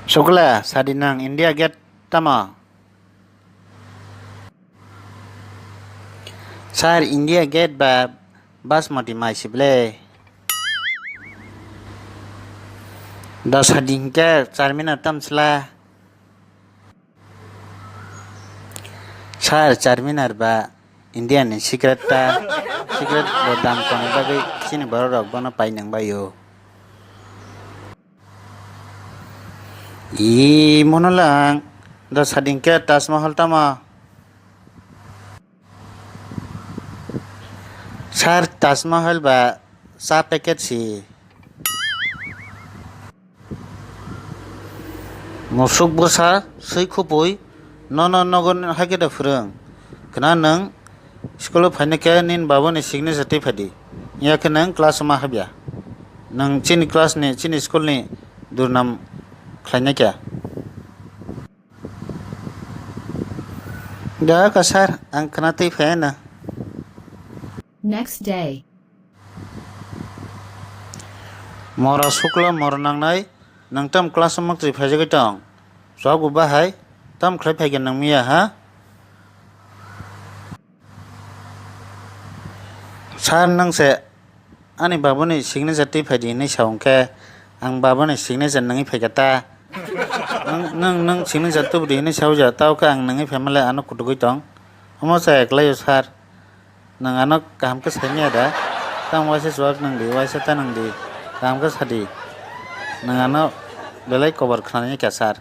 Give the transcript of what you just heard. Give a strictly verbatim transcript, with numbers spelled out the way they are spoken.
Sukla, sadi nang India Gate tamo? Sir, India Gate ba Basmati mai si ble. Da sadi hingke Charminar tam sila. Sir, Charminar ba India ni secret ta, secret bo dam tongni bagwi chini borok rok bono pai nang bai o. Ii, mono lang, da sadi hingke Taj Mahal tamo? Sir, Taj Mahal ba cha packet si. Musuk bwsa swi khupui nono nogo haikhe da phwrwng. Khna nwng school o phainai khe nini babuni signature twi phai di. Yakhe nwng class o ma habya. Nwng chini class ni, chini school ni durnam khlainai khe. Da ka sir, ang khna twi phai na. Next day. Mora sukla mora nangnai, nwng tam class o mwktwi phaijagwi tong. Chwk bo bahai, tam khlai phaikhe nwng miya ha? Sir, nwng se ani babuni signature twi phai di hinwi sa hwnkhe, ang babuni signature nangwi phaikha ta? Nwng, nwng, nwng signature tubudi hinwi sa hwja, tao khe ang nangwi phai male ano kutugwi tong. Omo chaya kwlaio sir. Nwng ano kaham khe sai manya da? Tamo waisa chuwak nang di, waisa ta nang di, kaham khe sa di. Nwng ano belai kobar khnanai kha sir.